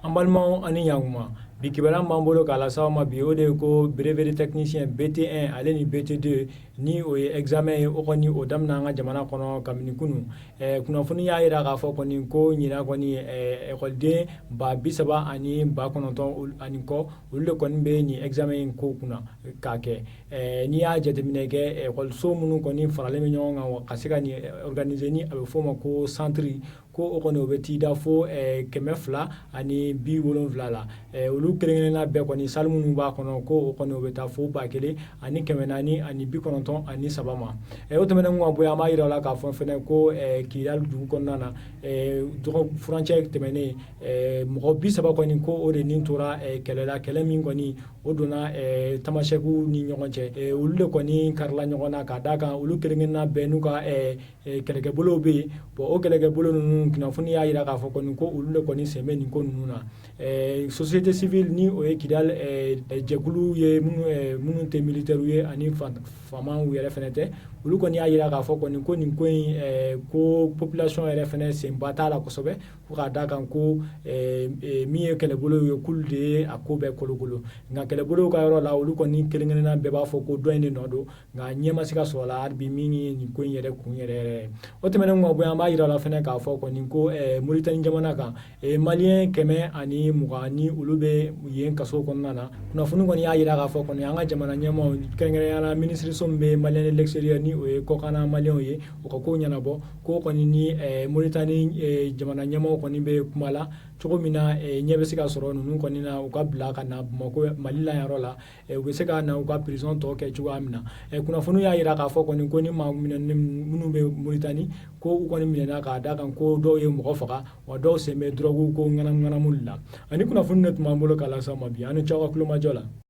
An balimaw, ani ɲankuma. Bi kibaruya b'an bolo k'a lase aw ma bi, o de ye ko brevet de technicien BT1 ale ni BT2, ni o ye examen ye, o kɔni o daminɛ an ka jamana kɔnɔ kabini kunun. Kunnafoni y'a jira k'a fɔ kɔni ko ɲinan kɔni, ekɔliden 30 ani 9000 ani kɔ, olu de kɔni bɛ nin examen in ko kunna k'a kɛ. N'i y'a jateminɛ kɛ, ekɔliso minnu kɔni faralen bɛ ɲɔgɔn kan ka se ka nin organiser, ni a bɛ f'o ma ko centre, ko o kɔni o bɛ t'i da fo 270 la. Olu kelen-kelenna bɛɛ kɔni, salle minnu b'a kɔnɔ, ko o kɔni o bɛ taa fo 1493 ma. O tɛmɛnen ka bɔ yen, an b'a jira la k'a fɔ fana ko Kidali dugu kɔnɔna na, dɔgɔ furancɛ tɛmɛnen, mɔgɔ 30 kɔni, ko o de ni tora kɛlɛ la. Kɛlɛ min kɔni o donna Tamasɛkiw ni ɲɔgɔn cɛ, olu de kɔni karila ɲɔgɔn na, ka d'a kan olu kelen-kelenna bɛɛ n'u ka kɛlɛkɛbolow bɛ yen. Bon, o kɛlɛkɛbolo ninnu, kunnafoni y'a jira k'a fɔ kɔni ko olu de kɔni sen bɛ nin ko ninnu na. Société civile, ni o ye Kidali jɛkulu ye, minnu tɛ militaires ye ani faamaw yɛrɛ fana tɛ, olu kɔni y'a jira k'a fɔ kɔni ko nin ko in, ko population yɛrɛ fana senba t'a la kosɛbɛ, ko k'a d'a kan ko min ye kɛlɛbolo ye, k'olu de ye a ko bɛɛ kolokolo. Nka kɛlɛbolow ka yɔrɔ la, olu kɔni kelen-kelenna bɛɛ b'a fɔ ko dɔ in de nɔ don, nka ɲɛ ma se ka sɔrɔ la hali bi min ye nin ko in yɛrɛ kun yɛrɛ yɛrɛ ye. O tɛmɛnen ka bɔ yen, an b'a jira la fana k'a fɔ kɔni ko Moritani jamana kan, Malien 120 ni olu bɛ yen kaso kɔnɔna na. Kunnafoni kɔni y'a jira k'a fɔ kɔni an ka jamana ɲɛmaaw, kɛrɛnkɛrɛnnenya la minisiriso min bɛ Malien de l'extérieur, ni o ye kɔkanna Malienw ye, u ka ko ɲɛnabɔ, ko kɔni ni Moritani jamana ɲɛmaaw kɔni bɛ kuma la cogo min na, ɲɛ bɛ se ka sɔrɔ ninnu kɔni na, u ka bila ka na Bamakɔ, Mali la yɔrɔ la, u bɛ se ka na u ka prison tɔ kɛ cogoya min na. Kunnafoni y'a jira k'a fɔ kɔni ko ni maa minnu bɛ Moritani, ko u kɔni minɛna k'a da kan ko dɔw ye mɔgɔ faga, wa dɔw sen bɛ drogue ko ŋanamu la. Ani kunnafoni de tun b'an bolo k'a lase aw ma bi. An ni ce aw ka tulomajɔ la.